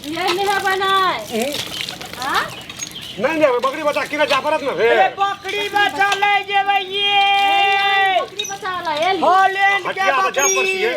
ये नहेबै नहि? हाँ? नहि नहि, बकरी बच्चा किने जा पड़त ने ए फेर। बकरी बच्चा ले जेबै ये। बकरी बच्चा वाला एली। हॉलैंड के हटिया बजा बकरी, पड़तियै।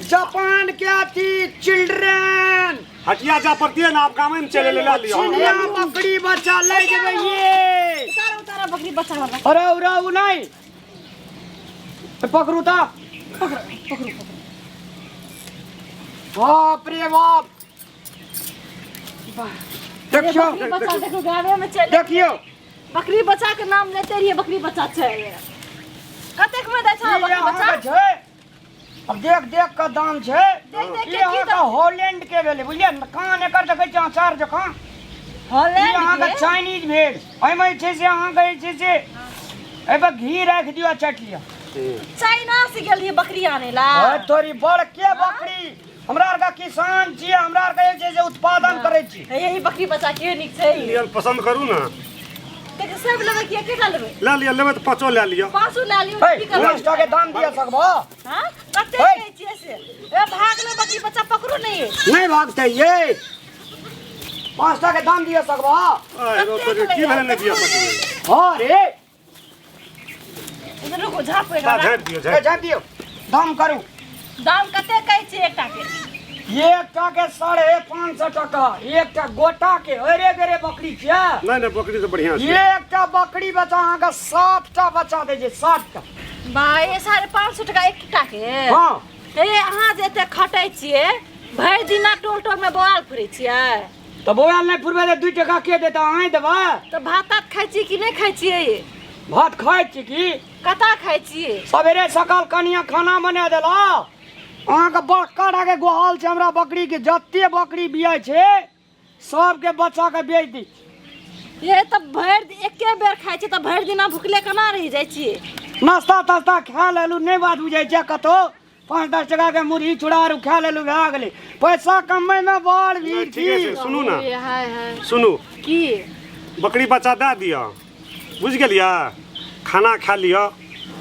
जापान के अथी चिल्ड्रन। हटिया जा पड़तियै ने, आब गामे में चलि एलै, लए लिअ। चिनिया बकरी बच्चा ले जेबै ये। उतारा उतारा बकरी बच्चा वाला। अरे उरा उ नहीं, पकड़ू ता। पकड़ो पकड़ो पकड़ो। बाप रे बाप। वाह। देखियो। बकरी बच्चा देखो, गामे में चलि। देखियो। बकरी बच्चा के नाम लेते रहिए, बकरी बच्चा छै। कतेक में दै छौ ई बकरी बच्चा? अहाँके छै, अब देख देख के दाम छै। देख देख ई के की अहाँके दाम? हॉलैंड के भेलै, बुझलियै ने? कान एकर देखै छियै अचार जकाँ। ई हॉलैंड अहाँके के? चाइनीज भेल। एहिमे जे छै से अहाँके जे छै से एहिपर घी राखि दियौ आ चाटि लिअ। चाइना से गेल रहिए बकरी आने ला। ओए तोरी बड़के बकरी। हमरा आरके किसान छियै, हमरा आरके जे छै से उत्पादन करै छी। यही बकरी बच्चा के नीक छै। लिअ, पसन्द करू ने। देख, सब लेबै कि एकेटा लेबै? लए लिअ, लेबै तऽ पाँचो लए लिअ। पाँचो लए लियौ। हे की करबै? 5 टा के दाम दिअ सकबो? हाँ, कते हे। कहै छियै से? ए, भाग ले बकरी बच्चा, पकड़ू नहीं। नहि भागतै ये। 5 टा के दाम दिअ सकबो? आइ रौ तोरी, की भेलै नहि दिअ सकबै? हाँ रे। इधर रुको, झाँपू ता एकरा। झाँपि दियौ। ए, झाँपि। झाँपि दियौ, दाम करू। दाम कते कहै छियै एकटा के? एकटा के 550 टका एकटा गोटा के। अरे गेरे बकरी छियै। नहि नहि, बकरी तऽ बढ़िआँ छै। एकटा बकरी बच्चा अहाँके सातटा बच्चा दै छै, सातटा। बा, ये 550 टका एकटा के? हाँ। हे, अहाँ जे एते खटै छियै, भरि दिना टोल टोल में बौआल फिरै छियै। तऽ बौआ नहि फुरबै तऽ 2 टका के देतै? अहीं देबै? तऽ भात तात खाइ छियै कि नहि खाइ छियै? भात खाइ छी की। कतऽ खाइ छियै? सवेरे सकाल कनिया खाना बना देला। अहाँके बड़का टाके गोहाल छै हमरा बकरीके। जते बकरी बियाइ छै, सबके बच्चाके बेच दै छी। ये तऽ भरि एके बेर खाइ छियै, तऽ भरि दिना भुखले केना रहि जाइ छियै? नाश्ता तास्ता खा लेलहुँ। नहि बात बुझै छै, कतहु 5-10 टकाके मुरही चूड़ा आर खा लेलहुँ, भए गेलै। पैसा कमबैमे बड़ नहि, भीड़ ठीके छै। छी। सुनू ने। ए, हाय हाय। सुनू। की? बकरी बच्चा दए दिअ, बुझि गेलियै? खाना खा लिअ।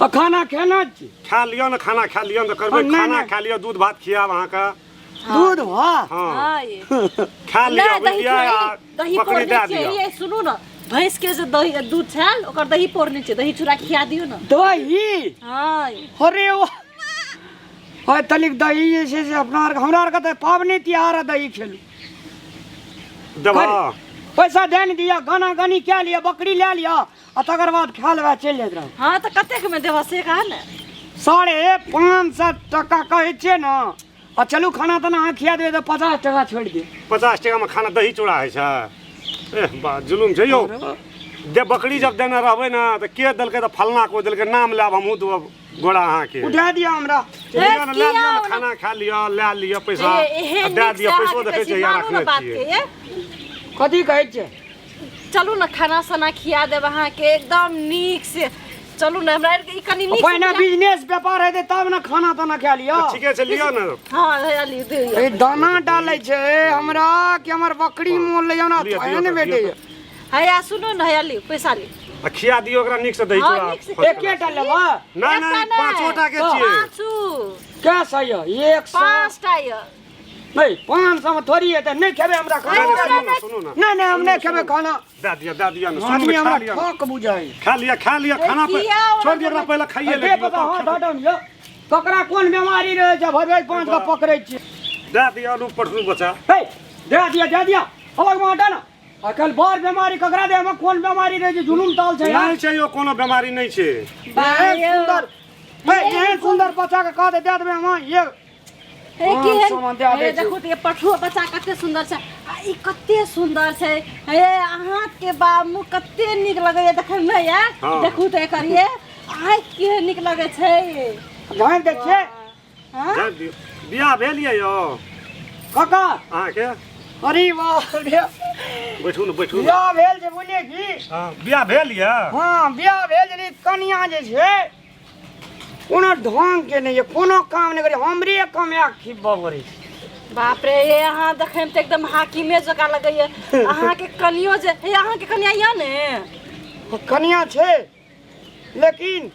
आ खाना खेना छी। खा लिअ ने, खाना खा लिअ ने तऽ करबै। नहि, खाना नहि। खा लिअ, दूध भात खियाब अहाँके। दूध भात? हँ। हाँ ये। खा लिअ। नहि, दही बुझलियै? थोड़ी- आ दही बकरी पौरने दए छियै। दिअ। ये सुनू ने, भैंस के जे दही दूध छल, ओकर दही पौरने छियै, दही चूड़ा खिया दियौ ने। दही? हाँ। अरे वाह, हाय तनिक दही जे छै से अपना आरके, हमरा आरके तऽ पाबनि तिहार आ दही खेलू। देबह? पैसा दे ने दिअ, गाना गानी कए लिअ, बकरी लए लिअ आ तकर बाद खा लेबै, चलि जाइत रहू। हाँ, तऽ कतेक मे देबह से कह ने। 550 टका कहै छियै ने। आ चलू, खाना ताना अहाँ खिया देबै तऽ 50 टका छोड़ि दियौ। 50 टकामे खाना दही चूड़ा होइ छै? एह बा, जुलुम छै यौ। दे बकरी जब देने रहबै ने तऽ के देलकै तऽ फलना को देलकै, नाम लेब हमहूँ देब गोरा अहाँके। उठा दिअ हमरा। लिअ ने, लए लिअ किया ने। ओना- खाना खा लिअ, लए लिअ पैसा ए, एहन आ दए नीक दिअ से पैसो। अहाँके देखै कहै छी, छियै मानू ने रखने बात छियै। के ये। कथी कहै छियै? चलू ने, खाना साना खिया देब अहाँके एकदम नीक से। चलू ने, हमरा आरके ई कनि नीक से पहिने बिजनेस व्यापार हेतै तब ने खाना ताना खा लिअ। तऽ ठीके छै, लिअ ने। हाँ, हे लियौ, दियौ। ए दाना डालै छै हमरा कि हमर बकरी मोल ले जाउ ने। लिअ, एहन दियौ तऽ, भेटैए। दियौ। हैया सुनू ने, हैया लियौ, पैसा लियौ। आ खिया दियौ ओकरा नीक से दही हाँ, चूड़ा। नीक से। एकेटा लेबै? नहि नहि। एकटा नहि। पाँचोटा के छियै। पाँचू। कै सौ यऽ? 100? पाँचटा यऽ। नहि, 500 मे थोड़ी हेतै। नहि खेबै हमरा खाना। नहि, नहि, सुनू ने, सुनू ने। नहि नहि, हम नहि खेबै खाना। दए दिअ, दए दिअ ने, सुनू आदमी ने, खा हमरा लिअ ने। ठक बुझाइ। खा लिअ, खा लिअ खाना पे। किया ओना छोड़ि दियौ ओकरा, पहिले खाइए दे ले। पता हाथ हटाउ ने यौ। ककरा कोन बीमारी रहै छै, भरि भरि पाँच के पकड़ै छियै। दए दिअ अनूप परसू बच्चा। हे, दे दिअ, दे दिअ, अलग मे हटा ने। आइकाल्हि बड़ बीमारी, ककरा देह मे कोन बीमारी रहै छै, जुलुम ताल छै यार। नहि छै यौ, कोनो बीमारी नहि छै। एहन सुन्दर, हे, एहन सुन्दर बच्चा के कह दे, दे देबै हम ये। हे पाँच केहन सौ मे दए दै हे छी। देखू तऽ, ये पठुआ बच्चा कते सुन्दर छै आ ई कते सुन्दर छै। हे, अहाँके बा मुँह कते नीक लगैया देखैमे यार। हाँ। देखू तऽ एकर ये आँखि केहन नीक लगै छै। झाँपि दै छियै। हाँ? दए दियौ। बियाह भेल यऽ यौ? कका? अहाँके। अरे बाप रे। बैठू ने, बैठू ने। बियाह भेल छै, बुझलियै की? हँ, बियाह भेल यऽ? हँ, बियाह भेल छै। कनिया जे छै कोनो ढंग के नहि यऽ, कोनो काम नहि करै, हमरे कमाए के खिबऽ पड़ै छै। बाप रे, ये अहाँ देखैमे तऽ एकदम हाकिमे जकाँ लगैया। अहाँके कनियो जे हे, अहाँके कनिया यऽ ने? कनिया छै लेकिन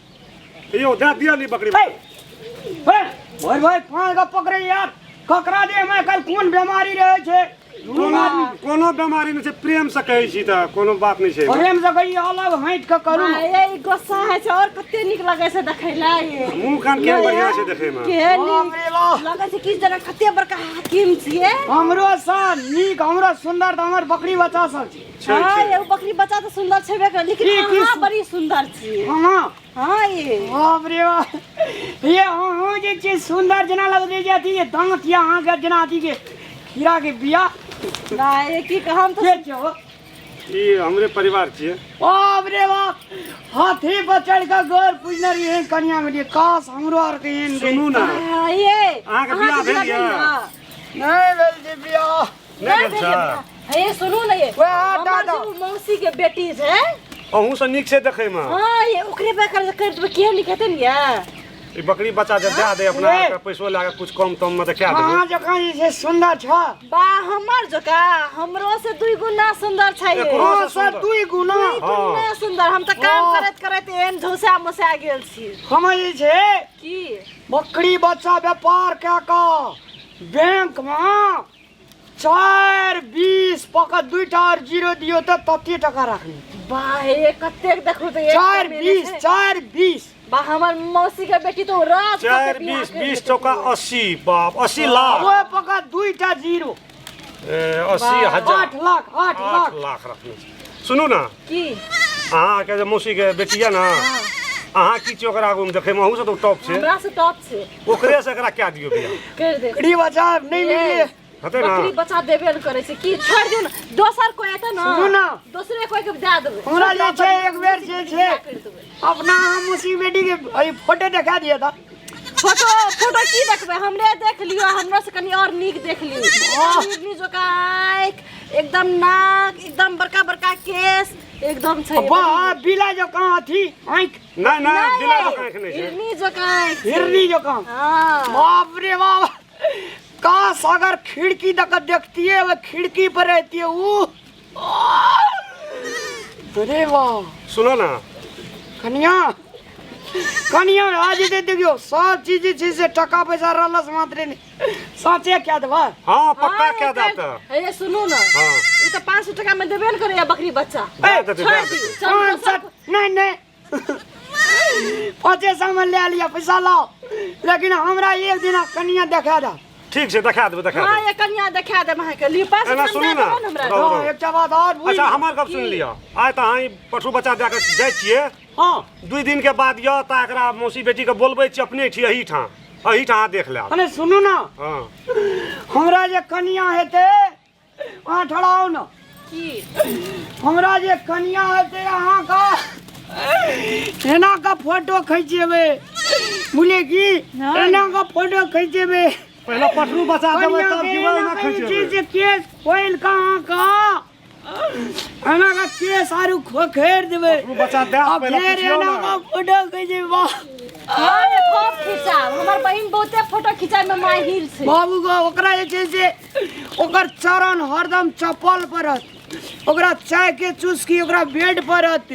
यौ, दए दिअ नी बकरी। हे हे, भरि भरि पाँच गो पकड़े यार, ककरा देह में काल्हि कोन बीमारी रहै छै। कोनो कोनो बेमारी नहि छै, प्रेम से कहै छी तऽ कोनो बात नहि छै। प्रेम से कहियो अलग हटि कऽ करू ने। ये ई गोस्सा होइ छै और कते नीक लगै छै देखै लए ये। मुँह कान केहन बढ़िआँ छै देखैमे। केहन बाप नीक रे बाप। लगै छै कि जेना कते बड़का हाकिम छियै। हमरो सँ नीक, हमरो सुन्दर तऽ हमर बकरी बच्चा सब छै। छै हाँ छै। ये बकरी बच्चा तऽ सुन्दर छेबे करे, लेकिन की- की अहाँ सु- बड़ी सुन्दर छी। हाँ। हाँ ये। बाप रे बाप, ये अहूँ जे छै सुन्दर जेना लगै छै, अथी के दाँत यऽ अहाँके जेना अथी के खीरा के बिया। नहीं ये की कहम तऽ के छै हो? ई हमरे परिवार छियै। बाप रे बाप, हाथी पर चढ़ि कऽ गोर पूजने रहियै कनिया के लिए, काश हमरो आर के एहन रहै। सुनू ने। हाँ, ये। अहाँके बियाह अहाँके भेल बियाह यऽ? भेल यऽ? नहि भेल छै बियाह। नहि भेल भेल छै? यऽ। हे सुनू ने ये, वएह हमर दादा। जे उ मौसी के बेटी छै। अहूँ से नीक छै देखैमे। हाँ ये ओकरे पे कर कर देबै, केहन नीक हेतै ने ये? ई बकरी बच्चा जब दए दे अपना ए। आरके पैसो लए कऽ कुछ कम तम मे तऽ कए देबै। अहाँ जकाँ जे छै सुन्दर छ। बा हमर जकाँ, हमरो से दुई गुना सुन्दर छै ये। एकरो अहाँ से से सुन्दर। दुई गुना। दुई गुना सुन्दर। हम तऽ काम वाह। करैत करैत एहन झौसा मोसा गेल छी। हम जे छै की बकरी बच्चा व्यापार कए कऽ बैंक मे 4.20 पकड़ 2टा और 0 दियौ तऽ तते टका राखने। वाह हे कतेक देखू तऽ एक चारि कमेने बीस, छै। 4.20। बा हमर मौसी के बेटी तो रात कऽ चारि बियाह बीस, करि बीस देतै। चौका 80, बाप 80 लाख। ओहि पकड़ 2टा 0। ए, 80,000। 8 लाख, 8 8 लाख। लाख रखने छै। सुनू ने। की? अहाँके जे मौसी के बेटी यऽ ने, अहाँ की छियै ओकरा आगूमे देखैमे? अहूँ से तऽ टॉप छै। हमरा से टॉप छै। ओकरे से एकरा कए दियौ बियाह। करि दे। बकरी बच्चा नहि मिललै। हेतै ने? बकरी बच्चा देबे ने करै छै की, छोड़ि दियौ ने, दोसर कोइ एतै ने। सुनू ने। दोसरे कोइ के दए देबै। हमरा जे छै एक बेर जे छै बियाह करि देबै। अपना अहाँ मौसी बेटी के एहि फोटो देखा दिअ तऽ। फोटो फोटो की देखबै, हमरे देख लियौ, हमरो से कनि और नीक देख लियौ। हिरनी जकाँ आँखि, एकदम नाक, एकदम बड़का बड़का केश, एकदम छै। वाह, बिला जकाँ अथी आँखि। नहि नहि, नहि, बिला जकाँ आँखि नहि छै। हिरनी जकाँ आँखि छै। हिरनी जकाँ। हाँ। बाप रे बाप, काश अगर खिड़की दऽ कऽ देखतियै, ओहि खिड़की पर रहतियै उ। अरे वाह। सुनो ने। कनिया, कनिया भए जेतै, देखियौ सब चीज जे छै से टका पैसा रहलस मात्रे नहि, साँचे कए देबै। हँ पक्का हाँ, कए देब तऽ। हे सुनू ने। हाँ। ई तऽ 500 टका मे देबे ने करैया बकरी बच्चा। दए देतै, छोड़ि दए दियौ, देतै। चलू पाँच दोसर सए नहि नहि, 500 मे लए लिअ, पैसा लाओ, लेकिन हमरा एक दिना कनिया देखा दे। ठीक छै, देखा देबै, देखा हाँ देबै। ये कनिया देखा देब अहाँके, लियौ 500 एना टका सुनू दए ने। देबै ने हमरा। रहू, हँ, रहू। एकटा बात आओर बुझि। अच्छा हमर गप सुनि लिअ, आइ तऽ अहाँ ई पशु बच्चा दए कऽ जाइ छियै। हँ। 2 दिन के बाद यऽ तऽ एकरा मौसी बेटी के बोलबै छी अपने छी एहिठाम, एहिठाम अहाँ देख लेब। अरे सुनू ने। हँ। हमरा जे कनिया हेतै, अहाँ ठहराउ ने। की? हमरा जे कनिया हेतै अहाँके एना कऽ फोटो खिंचेबै, बुझलियै की? हँ। एना कऽ फोटो खिंचेबै। पहिले पटरू बचा देबै कनिया तब के जीवन एना एना कऽ जे छै खिंचेबै। से केश खोलि कऽ अहाँके एना कऽ केश आरू खोखरि देबै। पटरू बच्चा दए आ पहिले फेर पुछियौ एना ने। कऽ फोटो खिंचेबै। वाह। हाँ, ये खूब खिंचाब, हमर बहिन बहुते फोटो खिंचाय में माहिर छै। बाबू गो, ओकरा जे छै से ओकर चरण हरदम चप्पल पर रहत, ओकरा चाय के चुस्की ओकरा बेड पर रहत,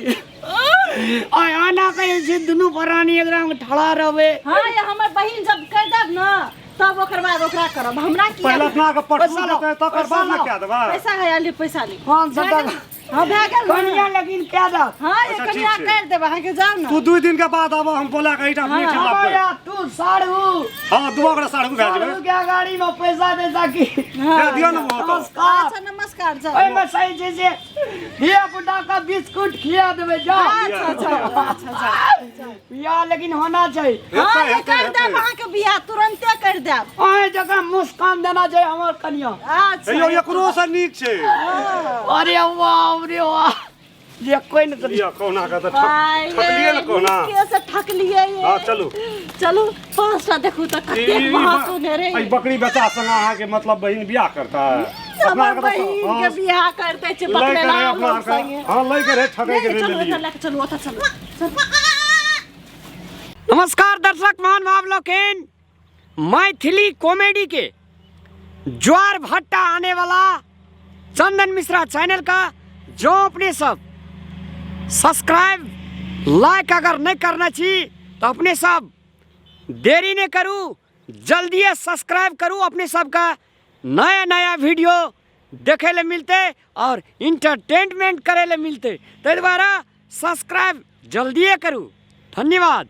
आ आना के जे छै दुनू प्राणी एकरा में ठड़ा रहबै। हाँ ये हमर बहिन जब कर देब ना तब ओकर बाद ओकरा करब, हमरा की पहिले अपना के पटरू पैसा लाओ, देतै तकर पैसा बाद ने लाओ। कए देबै। पैसा है, ली पैसा ली। 500 टका। हाँ भए गेल ने? कनिया लेकिन कए देब। हाँ ये अच्छा, ठीक कनिया छै। कर देब अहाँके, जाउ ने। तू 2 दिन के बाद आबऽ, हम बोला के एहिठाम अपने हाँ। ठाम लाबबै। या तू साढ़ू। हाँ, दुआ ओकरा साढ़ू भए साढ़ू जेबै। के गाड़ी में पैसा तैसा की। हाँ, दए दियौ ने वो तऽ। नमस्कार। अच्छा नमस्कार, जाउ। ओहिमे सही छै से धिया पुता के बिस्कुट खिया देबै, जाओ। अच्छा अच्छा अच्छा जाउ। बियाह लेकिन होना चाहिए। हाँ हेतै, ये हेतै, कर देब हेतै। अहाँके बियाह, तुरंते कर देब। अहें जकाँ मुस्कान देना चाहिए हमर कनिया। अच्छा। हेयौ एकरो से नीक छै। अरे वाह रे वाह, जे कोइ नहि लिअ कहुना कऽ तऽ भाई, ठकलियै ने कहुना। नीके से ठकलियै ये। हाँ चलू। चलू 5टा देखू तऽ कतेक ई भाव रे। एहि बकरी बच्चा संग अहाँके मतलब बहिन बियाह करतै? अपना हमर आरके तऽ बहिन के हाँ, बियाह करते छै लै के बकलेला रहै अपना लोग आरके। संगे। हाँ लै के रहै, ठकै के नहीं, रहै चलू लेलियै। एतऽ लए कऽ चलू, ओतऽ चलू। चलू। नमस्कार दर्शक महानुभाव लोकनि, मैथिली कॉमेडी के ज्वार भट्टा आने वाला चंदन मिश्रा चैनल का जो अपने सब सब्सक्राइब लाइक अगर नहीं करना छी तो अपने सब देरी नहीं करू, जल्दी सब्सक्राइब करू। अपने सबका नया नया वीडियो देखै लए मिलतै आओर इंटरटेनमेंट करै लए मिलतै। ताहि दुआरे सब्सक्राइब जल्दिए करू। धन्यवाद।